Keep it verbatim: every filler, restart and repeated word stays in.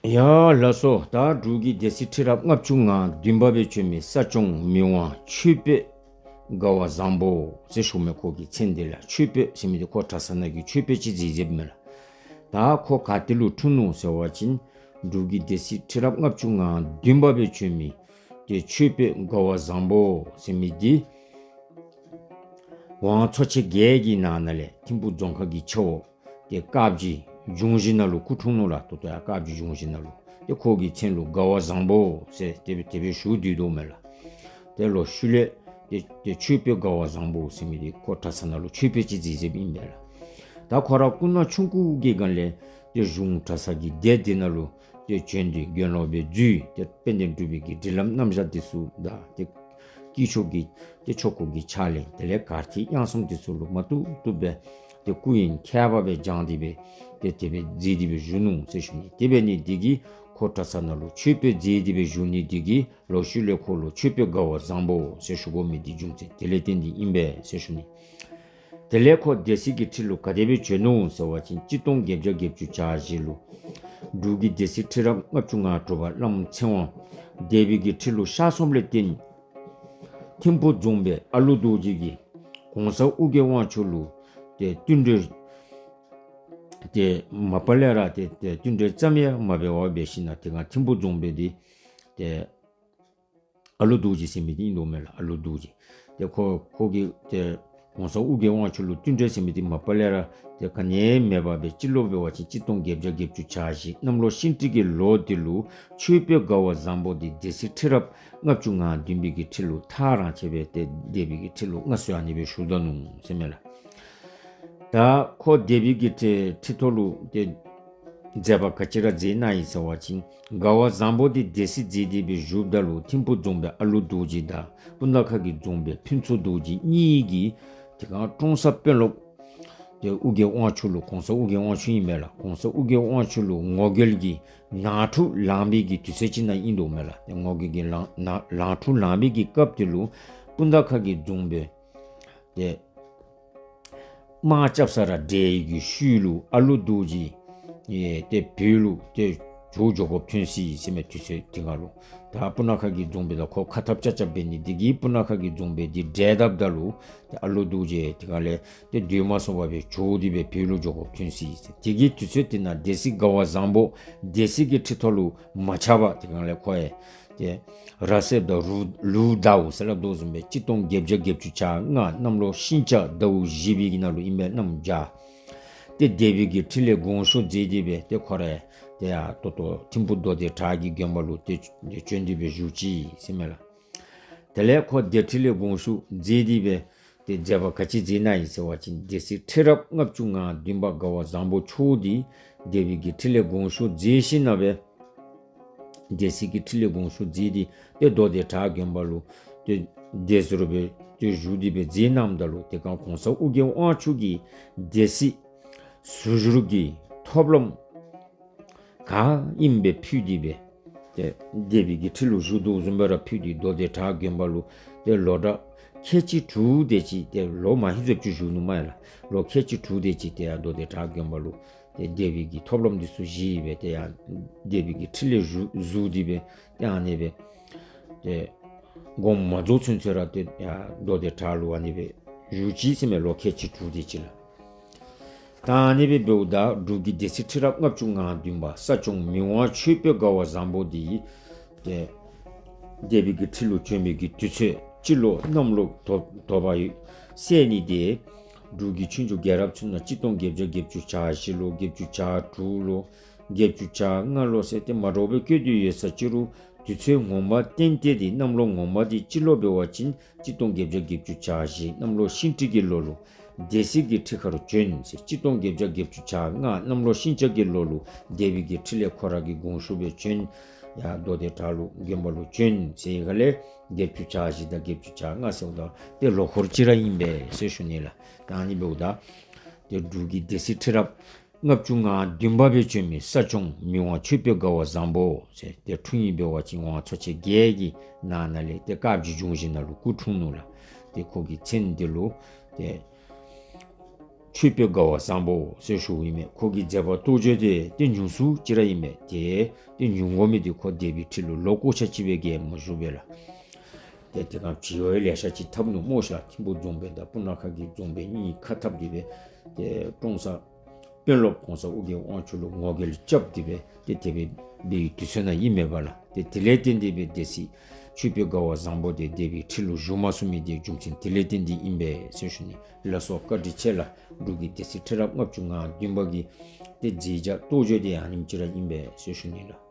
ཡ་ལགས་སོ། ད་འབྲུག་གི་སྡེ་སྲིད་ཁྲི་རབས་ལྔ་བཅུ་ང་བདུན་པ་སྦེ་བྱོན་མི་ས་སྐྱོང་མི་དབང་ཆོས་དཔོན་དགའ་བ་བཟང་པོ་ཟེར་ཞུ་མི་ཁོ་གི་མཚན་འདི་ལགས། ཆོས་དཔོན་ཟེར་མི་འདི་ཁོ་གྲྭ་ཚང་ནང་གི་ཆོས་དཔོན་ཅིག་མཛད་མཛདཔ་མས་ལགས། ད་ཁོ་ག་ཏེ་ལུ་འཁྲུངས་ནུག་ཟེར་བ་ཅིན་འབྲུག་གི་སྡེ་སྲིད་ཁྲི་རབས་ལྔ་བཅུ་ང་བདུན་པ་སྦེ་བྱོན་མི་ཏེ་ཆོས་དཔོན་དགའ་བ་བཟང་པོ་ཟེར་མི་འདི་ཝང་ཚོ་ཆེན་བརྒྱད་ཀྱི་ནང་ན་ལས་ཐིམ་ཕུག་རྫོང་ཁག་གི་ཆེ་འོག་ཏེ་དཀར་སྦྱིས་ལྗོངས་བཞི་ནང་ལུ་སྐུ་འཁྲུངས་ནུག་ལགས། ད་ལྟོ་ཡང་དཀར་སྦྱིས་ལྗོངས་བཞི་ནང་ལུ་ཏེ་ཁོ་གི་མཚན་ལུ་དགའ་བ་བཟང་པོ་ཟེར་དེ་སྦེ་དེ་སྦེ་ཞུ་སྡོད་དོ་མས་ལགས། ཏེ་ལོག་ཤུལ་ལས་ཏེ་ཏེ་ཆོས་དཔོན་དགའ་བ་བཟང་པོ་ཟེར་མི་འདི་ཁོ་གྲྭ་ཚང་ནང་ལུ་ཆོས་དཔོན་ཅིག་མཛད་མཛདཔ་ཨིན་པས་ལགས། ད་ཁོ་ར་སྐུ་ན་ཆུང་ཀུ་གི་སྒང་ལས་ཏེ་གཞུང་གྲྭ་ཚང་གི་སྡེ་འདི་ནང་ལུ་ཏེ་བྱོན་ཏེ་དགེ་སློང་སྦེ་འཛུལ་ཏེ་དཔལ་ལྡན་འབྲུག་པའི་གི་སྒྲིག་ལམ་རྣམ་གཞག་འདི་ཚུ་དང་ཏེ་དཀྱིལ་ཆོག་གི་ཏེ་ཆོ་ག་གི་ཕྱག་ལེན་དེ་ལས་གར་ཐིག་དབྱངས་གསུམ་འདི་ཚུ་ལུ་མ་བཏུབ་བཏུབ་སྦེ་ཏེ་སྐུ་ཡོན་ཁྱད་པར་སྦེ་སྦྱངས་ཏེ་སྦེ་ཏེ་དེ་སྦེ་མཛད་དེ་སྦེ་བཞུགས་ནུག་ཟེར་ཞུ་ནི། དེ་འབད་ནི་འདི་གིས་ཁོ་གྲྭ་ཚང་ནང་ལུ་ཆོས་དཔོན་མཛད་དེ་སྦེ་བཞུགས་ནི་འདི་གིས་ལོག་ཤུལ་ལས་ཁོ་ལུ་ཆོས་དཔོན་དགའ་བ་བཟང་པོ་ཟེར་ཞུ་དགོ་མི་འདི་རྒྱུ་མཚན་དེ་ལས་བརྟེན་ཏེ་ཨིན་པས་ཟེར་ཞུ་ནི། དེ་ལས་ཁོ་སྡེ་སྲིད་ཀྱི་ཁྲི་ལུ་ག་དེ་སྦེ་བྱོན་ནུག་ཟེར་བ་ཅིན་གཅིག་སྟོང་བརྒྱད་བརྒྱ་བརྒྱད་ཅུ་གྱ་བཞི་ལུ་འབྲུག་གི་སྡེ་སྲིད་ཁྲི་རབས་ལྔ་བཅུ་ང་དྲུག་པ་བླམ་ཚེ་དབང་སྡེ་སྲིད་ཀྱི་ཁྲི་ལུ་གཤགས་སོངམ་ལས་བརྟེན་ཐིམ་ཕུག་རྫོང་དཔོན་ཨ་ལུ་རྡོ་རྗེ་གིས་གོང་ས་ཨོ་རྒྱན་དབང་ཕྱུག་ལུ་ཏེ་བསྟུན་གྲོས་ཏེ་མ་པ་ལས་ར་ཏེ་ཏེ་བསྟུན་གྲོས་ཙམ་ཡང་མ་འབད་བར་འབད་ཞིནམ་ལས་དེ་སྒང་ཐིམ་ཕུག་རྫོང་དཔོན་འདི་ཏེ་ཨ་ལུ་རྡོ་རྗེ་ཟེར་མི་འདི་ཨིན་དོ་མས་ལགས། ཨ་ལུ་རྡོ་རྗེ། ཏེ་ཁོ་ཁོ་གིས་ཏེ་གོང་ས་ཨོ་རྒྱན་དབང་ཕྱུག་ལུ་བསྟུན་གྲོས་ཟེར་མི་འདི་མ་པ་ལས་ར་ཏེ་ག་ནི་ཡང་མེད་པར་སྦེ་སྤྱི་ལོ་འབད་བ་ཅིན་གཅིག་སྟོང་བརྒྱད་བརྒྱ་བརྒྱད་ཅུ་གྱ་བཞི་གནམ་ལོ་ཤིང་སྤྲེལ་གྱི་ལོ་འདི་ལུ་ཆོས་དཔོན་དགའ་བ་བཟང་པོ་འདི་སྡེ་སྲིད་ཁྲི་རབས་ལྔ་བཅུ་ང་བདུན་པའི་གི་ཁྲི་ལུ་ཐག་རང་བཅད་སྦེ་ཏེ་སྡེ་སྲིད་ཀྱི་ཁྲི་ལུ་མངའ་གསོལ་ཨ་ནི་སྦེ་ཞུ་ད་ནུག་ཟེར་མས་ལགས། ད་ཁོ་སྡེ་སྲིད་ཀྱི་ཁྲི་ཁྲི་ཐོག་ལུ་ཏེ་མཛད་པ་ག་ཅི་ར་མཛད་ནུག་ཟེར་བ་ཅིན་དགའ་བ་བཟང་པོ་འདི་སྡེ་སྲིད་མཛད་དེ་སྦེ་བཞུགསཔ་ད་ལུ་ཐིམ་ཕུག་རྫོང་དཔོན་ཨ་ལུ་རྡོ་རྗེ་དང་སྤུ་ན་ཁ་གི་རྫོང་དཔོན་ཕུན་ཚོགས་རྡོ་རྗེ་གཉིས་ཀྱིས་དེ་སྒང་ཀྲོང་གསར་དཔོན་སློབ་ཏེ་ཨོ་རྒྱན་དབང་ཕྱུག་ལུ་གོང་ས་ཨོ་རྒྱན་དབང་ཕྱུག་ཨིན་མས་ལགས། གོང་ས་ཨོ་རྒྱན་དབང་ཕྱུག་ལུ་ངོ་རྒོལ་གྱི་ནང་འཁྲུག་ལངས་པའི་གི་དུས་ཚོད་ཅིག་ནང་ཨིན་དོ་མས་ལགས། ཏེ་ངོ་རྒོལ་གྱི་ལངས་ནང་ནང་འཁྲུག་ལངས་པའི་གི་སྐབས་དེ་ལུ་སྤུ་ན་ཁ་གི་རྫོང་དཔོན་ཏེ་དམག་རྐྱབ་ས་ར་བསྒྲལ་ཡི་གི་ཤུལ་ལུ་ཨ་ལུ་རྡོ་རྗེ་ཨེ་ཏེ་བོད་ལུ་ཏེ་བྱོག་འགྱོ་དགོཔ་ཐོན་སོ་ཡི་ཟེར་མས། དུས་ཚོད་དེ་སྒང་ལུ་ད་སྤུ་ན་ཁ་གི་རྫོང་དཔོན་དང་ཁོ་ཁ་འཐབ་རྐྱབ་རྐྱབ་འབད་ནི་འདི་གིས་སྤུ་ན་ཁ་གི་རྫོང་དཔོན་འདི་བསྒྲལ་དཔ་ད་ལུ་ཏེ་ཨ་ལུ་རྡོ་རྗེ་དེ་སྒང་ལས་ཏེ་སྡོད་མ་ཚུགས་པར་སྦེ་བྱོག་སྟེ་སྦེ་བོད་ལུ་འགྱོ་དགོཔ་ཐོན་སོ་ཡི་ཟེར། དེ་གི་དུས་ཚོད་དེ་ནང་སྡེ་སྲིད་དགའ་བ་བཟང་པོ་སྡེ་སྲིད་ཀྱི་ཁྲི་ཐོག་ལུ་མ་ཆགས་པར་དེ་སྒང་ལས་ཁོ་ཡང་ཏེ་ར་སེབ་དང་ལུ་ལུ་ཟླཝ་ཟེར་སླབ་དོ་བཟུམ་སྦེ་གཅིག་སྟོང་བརྒྱད་བརྒྱ་བརྒྱད་ཅུ་གྱ་ལྔ་གནམ་ལོ་ཤིང་བྱ་ཟླཝ་བཞི་པའི་གི་ནང་ལུ་ཨིན་པས། གནམ་བྱཱར། ཏེ་སྡེ་སྲིད་ཀྱི་ཁྲི་ལས་དགོངས་ཞུ་མཛད་དེ་སྦེ་ཏེ་ཁོ་ར་ཏེ་ཡར་ད་ལྟོ་ཐིམ་ཕུག་མདོ་སྡེ་བྲག་གི་དགོན་པ་ལུ་ཏེ་བྱོན་ཏེ་སྦེ་བཞུགས་ཅི་ཟེར་མས་ལགས། དེ་ལས་ཁོ་སྡེ་ཁྲི་ལས་དགོངས་ཞུ་མཛད་དེ་སྦེ་ཏེ་མཛད་པ་ག་ཅི་མཛད་ནུག་ཟེར་བ་ཅིན་སྡེ་སྲིད་ཁྲི་རབས་ལྔ་བཅུ་ང་བདུན་པ་དགའ་བ་བཟང་པོ་མཆོག་འདི་སྡེ་སྲིད་ཀྱི་ཁྲི་ལས་དགོངས་ཞུ་མཛད་ཞིནམ་ལས་སྦེ་སྡེ་སྲིད་ཀྱི་ཁྲི་ལས་དགོངས་ཞུ་མཛད་དེ་ཏེ་མདོ་སྡེ་བྲག་དགོན་པ་ལུ་ཏེ་སྡེ་ཟུར་སྦེ་ཏེ་བཞུགས་ཏེ་སྦེ་མཛད་གནངམ་ད་ལུ་དེ་སྒང་གོང་ས་ཨོ་རྒྱན་དབང་ཕྱུག་གིས་སྡེ་སྲིད་ཟུར་བཞུགས་ཀྱི་ཐོབ་ལམ་ག་ཨིནམ་སྦེ་ཕུལ་ཏེ་སྦེ་ཏེ་སྡེ་སྲིད་ཀྱི་ཁྲི་ལུ་བཞུགས་དོ་བཟུམ་སྦེ་ར་ཕུལ་ཏེ་མདོ་སྡེ་བྲག་དགོན་པ་ལུ་ཏེ་ལོ་གྲངས་ཁལ་གཅིག་དྲུག་དེ་ཅིག་ཏེ་ལོ་མ་ཧེ་ཟེབ་ཅིག་བཞུགས་ནུག་མས་ལགས། ལོ་ཁལ་གཅིག་དྲུག་དེ་ཅིག་ཏེ་ཡར་མདོ་སྡེ་བྲག་དགོན་པ་ལུ་ཏེ་སྡེ་སྲིད་ཀྱི་ཐོབ་ལམ་འདི་ཚུ་བཞེས་སྦེ་ཏེ་ཡར་སྡེ་སྲིད་ཀྱི་ཁྲི་ལས་བཞུགས་བཞུགས་ཏེ་སྦེ་ཏེ་ཨ་ནི་སྦེ་ཏེ་དགོངསམ་མ་རྫོགས་ཚུན་ཚོད་ར་ཏེ་ཡར་མདོ་སྡེ་བྲག་ལུ་ཨ་ནི་སྦེ་བཞུགས་ཅི་ཟེར་མས། ལོ་ཁལ་གཅིག་དྲུག་དེ་ཅིག་ལགས། ད་ཨ་ནི་སྦེ་འབདཝ་ད་འབྲུག་གི་སྡེ་སྲིད་ཁྲི་རབས་ལྔ་བཅུ་ང་བདུན་པ་ས་སྐྱོང་མི་དབང་ཆོས་དཔོན་དགའ་བ་བཟང་པོ་འདི་ཏེ་སྡེ་སྲིད་ཀྱི་ཁྲི་ལུ་བྱོན་པའི་གི་དུས་ཚོད་སྤྱི་ལོ་གནམ་ལོ་དོ་དོ་པ་ཡོད་ཟེར་ནི་དེ་འབྲུག་གི་ཆོས་འབྱུང་རྒྱལ་རབས་ཚུ་ནང་གཅིག་སྟོང་བརྒྱད་བརྒྱ་བརྒྱད་ཅུ་གྱ་བཞི་ལོ་བརྒྱད་ཅུ་གྱ་དྲུག་ལོ་བརྒྱད་ཅུ་གྱ་ལྔ་ལོ་ཟེར་ཏེ་མ་འདྲཝ་སྦེ་བཀོད་དེ་ཡོད་ས་ཅི་རུང་དུས་ཚོད་ངོ་མ་ཏན་ཏན་འདི་གནམ་ལོ་ངོ་མ་འདི་སྤྱི་ལོ་འབད་བ་ཅིན་གཅིག་སྟོང་བརྒྱད་བརྒྱ་བརྒྱད་ཅུ་གྱ་བཞི་གནམ་ལོ་ཤིང་སྤྲེལ་གྱི་ལོ་ལུ་སྡེ་སྲིད་ཀྱི་ཁྲི་ཁར་བྱོན་ཟེར། གཅིག་སྟོང་བརྒྱད་བརྒྱ་བརྒྱད་ཅུ་གྱ་ལྔ་གནམ་ལོ་ཤིང་བྱ་གི་ལོ་ལུ་སྡེ་སྲིད་ཀྱི་ཁྲི་ལས་ཁོ་ར་གིས་དགོངས་ཞུ་སྦེ་བྱོན། ཡར་མདོ་སྡེ་བྲག་ལུ་དགོན་པ་ལུ་བྱོན་ཟེར་ག་ལས་བརྒྱད་ཅུ་གྱ་བཞི་དང་བརྒྱད་ཅུ་གྱ་ལྔ་ཟེརཝ་ད་ཏེ་ལོ་འཁོར་གཅིག་ར་ཨིན་པས་ཟེར་ཞུ་ནི་ལགས། ད་ཨ་ནི་འབདཝ་ད་ཏེ་འབྲུག་གི་སྡེ་སྲིད་ཁྲི་རབས་ལྔ་བཅུ་ང་བདུན་པ་སྦེ་བྱོན་མི་ས་སྐྱོང་མི་དབང་ཆོས་དཔོན་དགའ་བ་བཟང་པོ་ཟེར་ཏེ་འཁྲུངས་ཡུལ་འབད་བ་ཅིན་ཝང་ཚོ་ཆེན་བརྒྱད་ཀྱི་ནང་ན་ལས་ཏེ་དཀར་སྦྱིས་ལྗོངས་བཞི་ནང་ལུ་སྐུ་འཁྲུངས་ནུག་ལགས། ཏེ་ཁོ་གི་མཚན་འདི་ལུ་ཏེ་ ཆོས་དཔལ་དགའ་བ་བཟང་པོ་ཟེར་ཞུཝ་ཨིན་མས། ཁོ་གི་མཛད་པ་རྟོགས་བརྗོད་དེ་ཏེ་ཉུང་སུ་ཅིག་ར་ཨིན་མས། ཏེ་ཏེ་ཉུང་དགོ་མི་འདི་ཁོ་སྡེ་པའི་ཁྲི་ལུ་ལོ་ཀོ་ཆ་གཅིག་སྦེ་གིས་མ་བཞུགས་པས་ལགས། ཏེ་དེ་སྒང་བྱིས་པ་ལེ་ཤ་ཅིག་འཐབ་ནུག་སྨོ་ཤ་ལགས། ཐིམ་ཕུ་རྫོང་དཔོན་དང་སྤུ་ན་ཁ་གི་རྫོང་དཔོན་གཉིས་ཁ་འཐབ་སྟེ་སྦེ་ཏེ་ཀྲོང་གསར་དཔོན་སློབ་གོང་ས་ཨོ་རྒྱན་དབང་ཕྱུག་ལུ་ངོ་རྒོལ་རྐྱབ་སྟེ་སྦེ་ཏེ་དེ་སྦེ་འབད་བའི་དུས་ཚོད་ནང་ཨིན་མས་པ་ལགས། ཏེ་དེ་ལས་བརྟེན་ཏེ་སྦེ་སྡེ་སྲིད་ཆོས་དཔལ་དགའ་བ་བཟང་པོ་དེ་སྡེ་པའི་ཁྲི་ལུ་བཞུགས་མ་ཚུགས་མི་དེ་རྒྱུ་མཚན་དེ་ལས་བརྟེན་ཏེ་ཨིན་པས་ཟེར་ཞུ་ནི། ལགས་སོ། བཀའ་དྲིན་ཆེ་ལགས། འབྲུག་གི་སྡེ་སྲིད་ཁྲི་རབས་ལྔ་བཅུ་ང་བདུན་པ་གི་ཏེ་མཛད་བྱ་རྟོགས་བརྗོད་དེ་ཨ་ནེམ་ཅིག་ར་ཨིན་པས་ཟེར་ཞུ་ནི་ལགས།